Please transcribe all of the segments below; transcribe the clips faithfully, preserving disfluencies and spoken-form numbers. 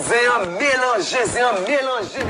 Zen an melanje, zen an melanje.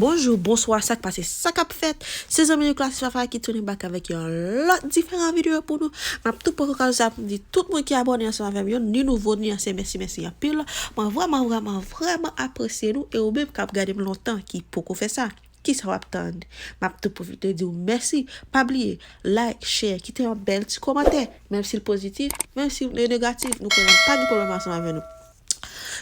Bonjou, bonswa, sa k pase, sa k ap fèt? Se zanmi nou Classy Fafa ki tounen back avèk yon lòt diferan videyo pou nou. M ap tou pran okazyon sa pou m di tout moun ki abòne ansanm avè m yo, ni nouvo, ni ansyen, mèsi, mèsi anpil. Mwen vrèman, vrèman, vrèman apresye nou e ou menm k ap gade m lontan ki poko fè sa. Kisa w ap tann? M ap tou pwofite di w mèsi. Pa bliye, like, share, kite yon bèl ti kòmantè. Menm si l pozitif, menm si l negatif, nou konnen m pa gen pwoblèm ansanm avè nou.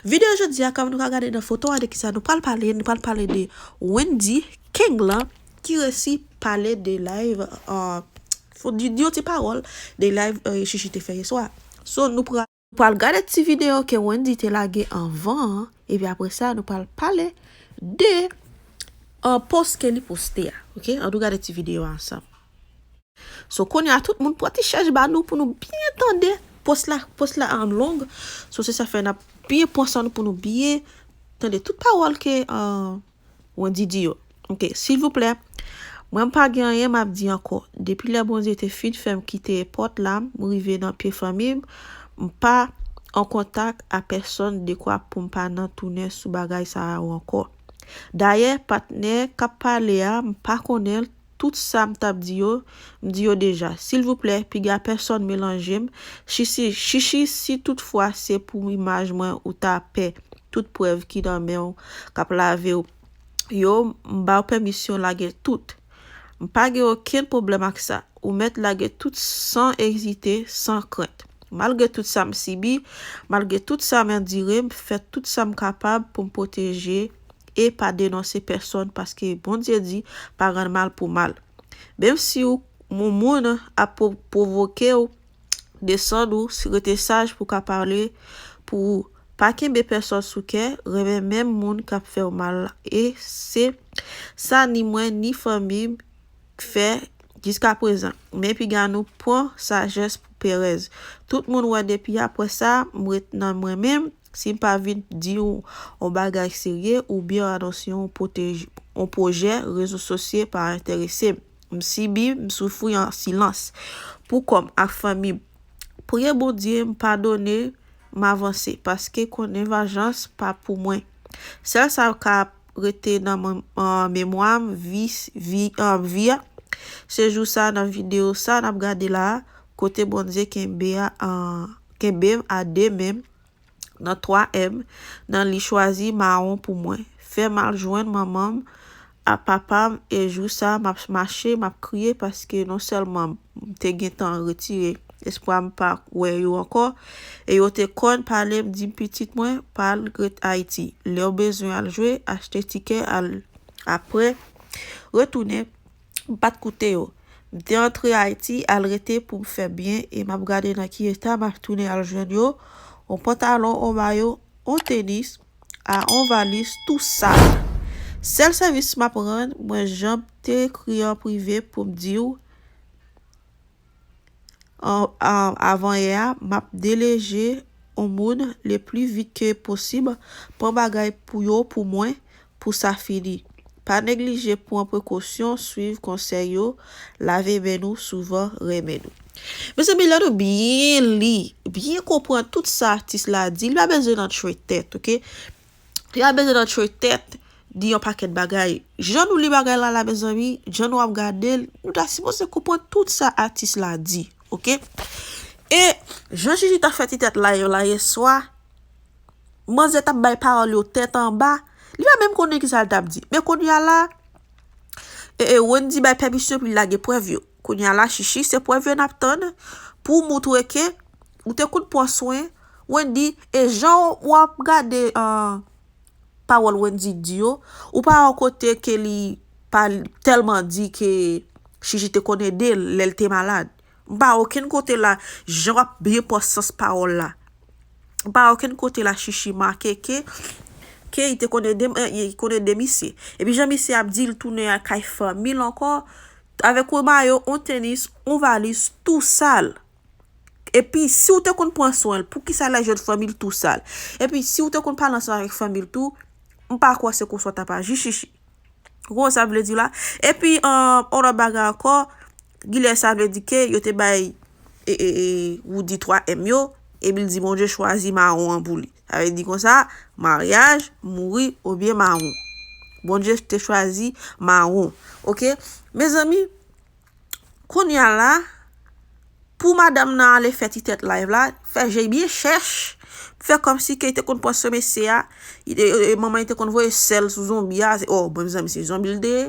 Videyo jodi a, kòm nou ka gade nan foto a, de kisa nou pral pale, nou pral pale de Wendy King lan, ki resi pale de live, uh, fò di, di yon ti pawòl de live, uh, Chichi te fè yè swa. So, nou pral, nou pral gade ti videyo ke Wendy te lage anvan an, epi apre sa, nou pral pale de, uh, post ke li poste a, ok? Ann nou gade ti videyo a ansanm. So, kounye a, tout moun pran ti chèz ba nou pou nou byen tande post la, post la an long. So, se sa fè n ap byen pran san nou pou nou byen tande tout pawòl ke, uh, Wendy di yo. Ok, silvouplè, mwen m pa gen anyen m ap di ankò. Depi lè Bondye te fin fè m kite pòt la, m rive nan pye fanmi m, m pa an kontak a pèsonn dekwa pou m pa nan tounen sou bagay sa yo ankò. Dayè, patnè k ap pale a, m pa konnen l, tout sa m t ap di yo, m di yo deja. Silvouplè, piga pèsonn melanje m. Chichi, Chichi, si toutfwa se pou imaj mwen ou ta pè, tout prèv ki nan men w k ap lave w yo, m ba w pèmisyon lage tout. M pa gen okenn pwoblèm ak sa. Ou mèt lage tout san ezite, san krent. Malgre tout sa m sibi, malgre tout sa m andire, m fè tout sa m kapab pou m pwoteje e pa denonse pèsonn, paske Bondye di, pa rann mal pou mal. Menm si w, yon moun ap pwo-, pwovoke w, desann ou, si rete saj pou w ka pale pou ou. Pa kenbe pèsonn sou kè, renmen menm moun k ap fè w mal la. E se sa ni mwen ni fanmi m fè jiskaprezan. Men piga nou pran sajès pou perèz. Tout moun wè depi apre sa, m ret nan mwen menm. Si m pa vin di w yon bagay serye oubyen anonse yon pwotej-, yon pwojè, rezo sosyo pa enterese m. M sibi, m soufri an silans. Pou kò m ak fanmi m. Priye Bondye m padone, m avanse, paske konnen vanjans pa pou mwen. Sèl sa k ap rete nan mem-, an memwa m, vi, vi, an vi a, se jou sa nan videyo sa n ap gade la a, kote Bondye kenbe a, an, kenbe m a de men m, nan twa M, nan li chwazi mawon pou mwen. Fè m al jwenn manman m ak papa m, e jou sa m ap mache, m ap kriye, paske non sèlman m te gentan retire espwa m pa wè yo ankò, e yo te konn pale m, di m, "Pitit mwen, pa al ret Ayiti. Lè w bezwen al jwe, achte tikè, al apre, retounen." M pa t koute yo. M te antre Ayiti, al rete pou m fè byen, e m ap gade nan ki eta m ap tounen al jwenn yo. On pantalon, on mayo, on tenis, a on valiz tou sal. Sèl sèvis m ap rann, mwen jan m te ekri an prive pou m di w, an, an, avan yè a, m ap deleje on moun le pli vit ke posib, pran bagay pou yo pou mwen, pou sa fini. Pa neglije pran prekosyon, swiv konsèy yo, lave men nou souvan, renmen nou. Mezanmi, lè nou byen li, byen konprann tout sa atis la di, li pa bezwen antre tèt, ok? Li pa bezwen antre tèt, di yon pakèt bagay. Jan nou li bagay la, la, mezanmi, jan nou ap gade l, nou ta sipoze konprann tout sa atis la di, ok? E jan Chichi ta fè ti tèt la yo la yè swa, manzè t ap bay pawòl yo tèt anba, li pa menm konnen kisa l t ap di. Men kounye a la, e, e, Wendy bay pèmisyon pou l lage prèv yo. Kounye a la, Chichi, se prèv yo n ap tann pou w moutre ke ou te konn pran swen Wendy, e jan w ap gade, an, pawòl Wendy di yo, ou pa wè kote ke li pa tèlman di ke Chichi te konn ede l lè l te malad. M pa wè okenn kote la, jan w ap byen pran sans pawòl la. M pa wè okenn kote la Chichi make ke, ke li te konn ede m, eh, li konn ede misye. Epi jan misye ap di l tounen al kay fanmi l ankò, avèk yon mayo, yon tenis, yon valiz, tou sal. Epi, si w te konn pran swen l, poukisa lè jòt fanmi l tou sal? Epi, si w te konn pale ansanm avèk fanmi l tou, m pa kwè se konsa w t ap aji, Chichi. Ou konprann sa m vle di w la? Epi, um, yon lòt bagay ankò, genlè sa vle di ke yo te bay, e, e, e, Roody twa M yo, epi l di Bondye chwazi mawon an pou li. Sa vle di konsa, maryaj, mouri, oubyen mawon. Bondye te chwazi mawon. Oke? Mezanmi, kounye a la, pou madanm nan ale fè ti tèt live la, fè je byen chèch, fè kòmsi ke li te konn pran swen mesye a, li te, e, e, manman li te konn voye sèl sou zonbi a, se, oh, bon, mezanmi, se zonbi l te ye.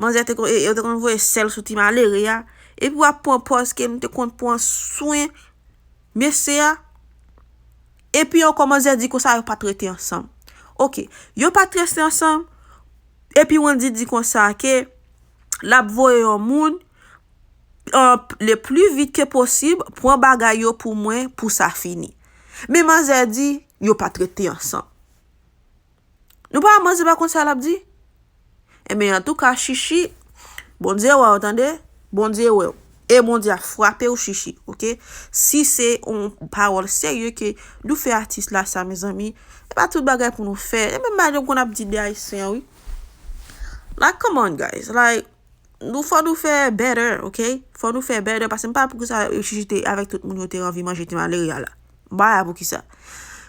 Manzè te konn, e, yo te konn voye sèl sou ti malere a. Epi w ap pran pòz ke m te konn pran swen mesye a. Epi ankò, manzè di konsa yo pa t rete ansanm. Oke, yo pa t rete ansanm. Epi Wendy di konsa ke l ap voye yon moun, an, le pli vit ke posib, pran bagay yo pou mwen, pou sa fini. Men manzè di, yo pa t rete ansanm. Nou pa wè manzè pa konn sa l ap di? Enben, antouka, Chichi, Bondye wè w, tande? Bondye wè w. E Bondye ap frape w, Chichi, oke? Si se yon pawòl serye ke nou fè atis la sa, mezanmi, e pa tout bagay pou nou fè. E menm bagay nou konn ap di de Ayisyen an, wi. Like, come on, guys. Like, nou, fò nou fè better, oke? Fò nou fè better, paske m pa wè poukisa Chichi te avèk tout moun yo te anvi manje ti malere a la. M pa wè poukisa.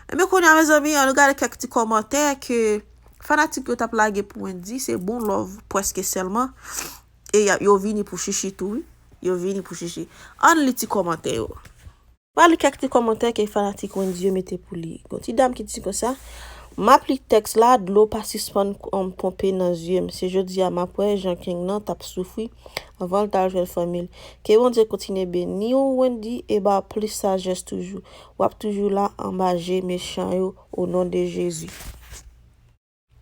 Enben, kounye a, mezanmi, ann gade kèk ti kòmantè ke fanatik yo t ap lage pou Wendy, se bon love, prèske sèlman. E y a, yo vini pou Chichi tou, wi. Yo vini pou Chichi. Ann li ti kòmantè yo. Pral li kèk ti kòmantè ke fanatik Wendy yo mete pou li. Gon ti dam ki di konsa, m ap li tèks la, dlo pa sispann, um, ponpe nan zye m. Se jodi a m ap wè jan King nan t ap soufri anvan l t al jwenn fanmi l. Ke Bondye kontinye beni w, Wendy, e ba w plis sajès toujou. W ap toujou la anba je mechan yo, o non de Jezi.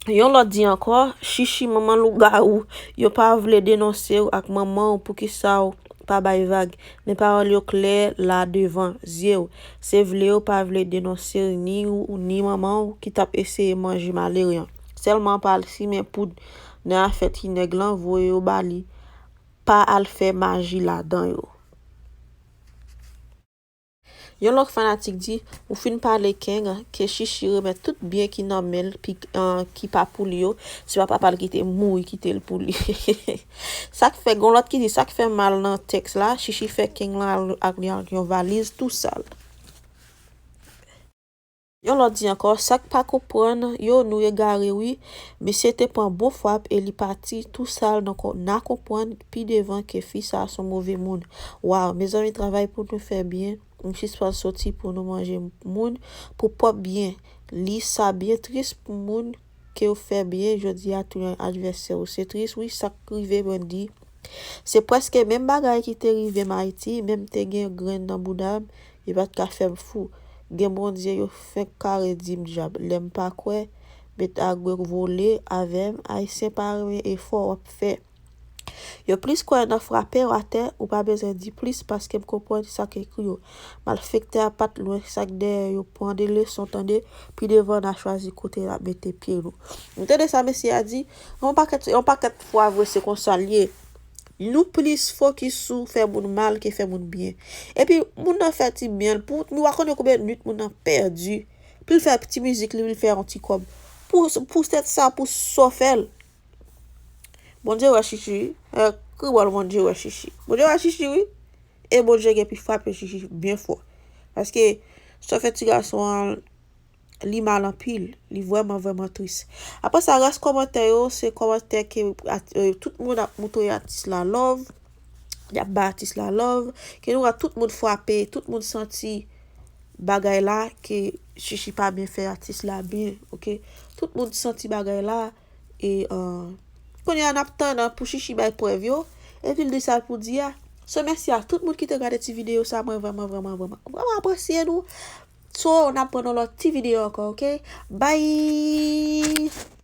Yon lòt di ankò, Chichi manman lougawou, yo pa vle denonse w ak manman w, poukisa w pa bay vag? Men pawòl yo klè la devan zye w. Se vle yo pa vle denonse w, ni ou, ni manman w ki t ap eseye manje malere an. Sèlman pa al simen poud nan afè ti nèg lan, voye yo ba li. Pa al fè maji ladan yo. Yon lòt fanatik di, ou fin pale King, ke Chichi remèt tout byen ki nan men l, pi, an, ki pa pou li yo, se pa papa l ki te mouri kite l pou li. Sa k fè, gon lòt ki di, sa k fè mal nan tèks la, Chichi fè King lan al ak li ak yon valiz tou sal. Yon lòt di ankò, sa k pa konprann yo, nou egare wi. Mesye te pran bon frap e li pati tou sal, donk n a konprann pi devan ke fi sa a se yon move moun. Waw, mezanmi, travay pou nou fè byen. M sispann soti pou nou manje moun pou pwòp byen. Li sa byen tris pou moun ke w fè byen jodi a tounen advèsè w. Se tris wi, sa k rive Wendy. Se prèske menm bagay ki te rive m Ayiti, men m te gen grenn nan bouda m, yo pa t ka fè m fou. Gen Bondye yo fenk kare di m dyab. Lè m pa kwè, met agwe vole avè m. Ayisyen pa renmen efò w ap fè. Yo plis kwè nan frape w atè, ou pa bezwen di plis paske m konprann sa k ekri yo. Malfektè a pa t lwen, sa k dèyè yo pran de leson tande, pi devan n a chwazi kote n ap mete pye nou. Ou tande sa mesye a di? Yon pakèt, yon pakèt fwa vre se konsa l ye. Nou plis fokis sou fè moun mal ke fè moun byen. Epi moun nan fè ti byen l pou, nou pa konnen konbyen nwit moun nan pèdi. Pou l fè ti mizik li, pou l fè yon ti kòb. Pou, pou tèt sa, pou sa w fè l. Bondye wè Chichi, wi. Eh, kri bòl Bondye wè Chichi. Bondye wè Chichi, wi. E Bondye gen pi frape Chichi byen fò. Paske sa w fè ti gason an, li mal anpil. Li vrèman, vrèman tris. Apre sa, rès kòmantè yo, se kòmantè ke at-, eh, tout moun ap moutre atis la love. Y ap bay atis la love. Ke nou wè tout moun frape, tout moun santi bagay la, ke Chichi pa byen fè atis la byen, oke? Tout moun santi bagay la, e, eh, kounye a n ap tann pou Chichi bay prèv yo, epi l di sa l pou di a. So, mèsi a tout moun ki te gade ti videyo sa, mwen vrèman, vrèman, vrèman, vrèman apresye nou. So, n ap pran yon lòt ti videyo ankò, oke? Bye!